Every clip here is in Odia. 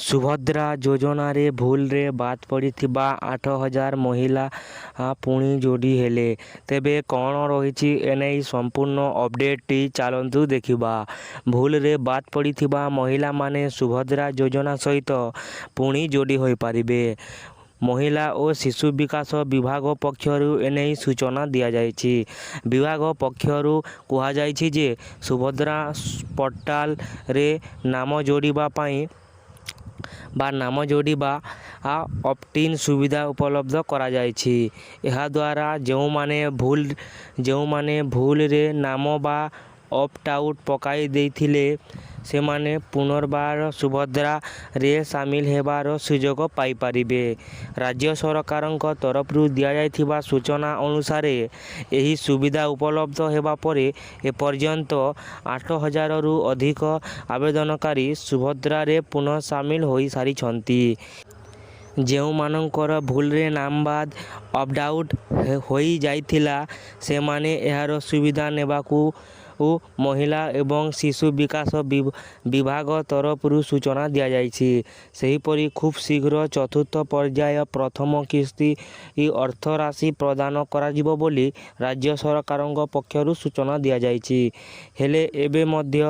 ସୁଭଦ୍ରା ଯୋଜନାରେ ଭୁଲରେ ବାଦ୍ ପଡ଼ିଥିବା 8000 ମହିଳା ପୁଣି ଯୋଡ଼ି ହେଲେ। ତେବେ କ'ଣ ରହିଛି ଏନେଇ ସମ୍ପୂର୍ଣ୍ଣ ଅପଡେଟ୍ଟି, ଚାଲନ୍ତୁ ଦେଖିବା। ଭୁଲରେ ବାଦ୍ ପଡ଼ିଥିବା ମହିଳାମାନେ ସୁଭଦ୍ରା ଯୋଜନା ସହିତ ପୁଣି ଯୋଡ଼ି ହୋଇପାରିବେ। ମହିଳା ଓ ଶିଶୁ ବିକାଶ ବିଭାଗ ପକ୍ଷରୁ ଏନେଇ ସୂଚନା ଦିଆଯାଇଛି। ବିଭାଗ ପକ୍ଷରୁ କୁହାଯାଇଛି ଯେ ସୁଭଦ୍ରା ପୋର୍ଟାଲରେ ନାମ ଯୋଡ଼ିବା ପାଇଁ ବା ନାମ ଯୋଡ଼ିବା ଅପ୍ଟ ଇନ୍ ସୁବିଧା ଉପଲବ୍ଧ କରାଯାଇଛି। ଏହାଦ୍ୱାରା ଯେଉଁମାନେ ଭୁଲରେ ନାମ ବା ଅପ୍ଟ ଆଉଟ୍ ପକାଇ ଦେଇଥିଲେ, ସେମାନେ ପୁନର୍ବାର ସୁଭଦ୍ରାରେ ସାମିଲ ହେବାର ସୁଯୋଗ ପାଇପାରିବେ। ରାଜ୍ୟ ସରକାରଙ୍କ ତରଫରୁ ଦିଆଯାଇଥିବା ସୂଚନା ଅନୁସାରେ, ଏହି ସୁବିଧା ଉପଲବ୍ଧ ହେବା ପରେ ଏପର୍ଯ୍ୟନ୍ତ 8000ରୁ ଅଧିକ ଆବେଦନକାରୀ ସୁଭଦ୍ରାରେ ପୁନଃ ସାମିଲ ହୋଇସାରିଛନ୍ତି। ଯେଉଁମାନଙ୍କର ଭୁଲରେ ନାମ ବାଦ, ଅପ୍ଟ ଆଉଟ୍ ହୋଇଯାଇଥିଲା, ସେମାନେ ଏହାର ସୁବିଧା ନେବାକୁ ମହିଳା ଏବଂ ଶିଶୁ ବିକାଶ ବିଭାଗ ତରଫରୁ ସୂଚନା ଦିଆଯାଇଛି। ସେହିପରି ଖୁବ୍ ଶୀଘ୍ର ଚତୁର୍ଥ ପର୍ଯ୍ୟାୟ ପ୍ରଥମ କିସ୍ତି ଅର୍ଥରାଶି ପ୍ରଦାନ କରାଯିବ ବୋଲି ରାଜ୍ୟ ସରକାରଙ୍କ ପକ୍ଷରୁ ସୂଚନା ଦିଆଯାଇଛି। ହେଲେ ଏବେ ମଧ୍ୟ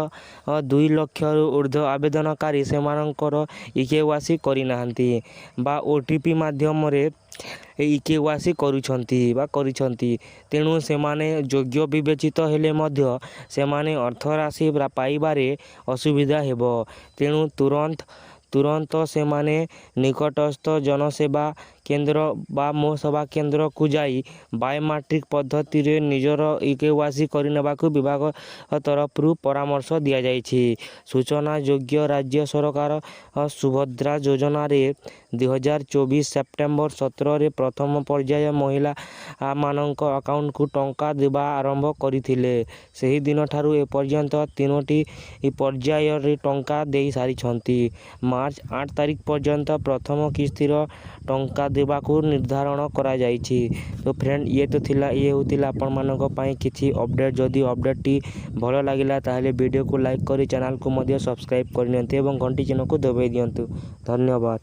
2 ଲକ୍ଷରୁ ଉର୍ଦ୍ଧ୍ୱ ଆବେଦନକାରୀ ସେମାନଙ୍କର ଇକେୱାଇସି କରିନାହାନ୍ତି ବା ଓଟିପି ମାଧ୍ୟମରେ ଇକେୱାଇସି କରୁଛନ୍ତି ବା କରିଛନ୍ତି। ତେଣୁ ସେମାନେ ଯୋଗ୍ୟ ବିବେଚିତ ହେଲେ ମଧ୍ୟ ସେମାନେ ଅର୍ଥରାଶି ପାଇବାରେ ଅସୁବିଧା ହେବ। ତେଣୁ ତୁରନ୍ତ ତୁରନ୍ତ ସେମାନେ ନିକଟସ୍ଥ ଜନସେବା କେନ୍ଦ୍ର ବା ମୋ ସେବା କେନ୍ଦ୍ରକୁ ଯାଇ ବାୟୋମେଟ୍ରିକ୍ ପଦ୍ଧତିରେ ନିଜର ଇକେୱାଇସି କରିନେବାକୁ ବିଭାଗ ତରଫରୁ ପରାମର୍ଶ ଦିଆଯାଇଛି। ସୂଚନାଯୋଗ୍ୟ, ରାଜ୍ୟ ସରକାର ସୁଭଦ୍ରା ଯୋଜନାରେ 2024 ସେପ୍ଟେମ୍ବର 17ରେ ପ୍ରଥମ ପର୍ଯ୍ୟାୟ ମହିଳାମାନଙ୍କ ଆକାଉଣ୍ଟକୁ ଟଙ୍କା ଦେବା ଆରମ୍ଭ କରିଥିଲେ। ସେହିଦିନଠାରୁ ଏପର୍ଯ୍ୟନ୍ତ ତିନୋଟି ପର୍ଯ୍ୟାୟରେ ଟଙ୍କା ଦେଇସାରିଛନ୍ତି। ମାର୍ଚ୍ଚ 8 ତାରିଖ ପର୍ଯ୍ୟନ୍ତ ପ୍ରଥମ କିସ୍ତିର ଟଙ୍କା ଦେବାକୁ ନିର୍ଦ୍ଧାରଣ କରାଯାଇଛି। ତ ଫ୍ରେଣ୍ଡ, ଇଏ ତ ଥିଲା, ଇଏ ହେଉଥିଲା ଆପଣମାନଙ୍କ ପାଇଁ କିଛି ଅପଡ଼େଟ୍। ଯଦି ଅପଡ଼େଟ୍ଟି ଭଲ ଲାଗିଲା, ତାହେଲେ ଭିଡ଼ିଓକୁ ଲାଇକ୍ କରି ଚ୍ୟାନେଲକୁ ମଧ୍ୟ ସବସ୍କ୍ରାଇବ୍ କରିନିଅନ୍ତୁ ଏବଂ ଘଣ୍ଟି ଚିହ୍ନକୁ ଦବାଇ ଦିଅନ୍ତୁ। ଧନ୍ୟବାଦ।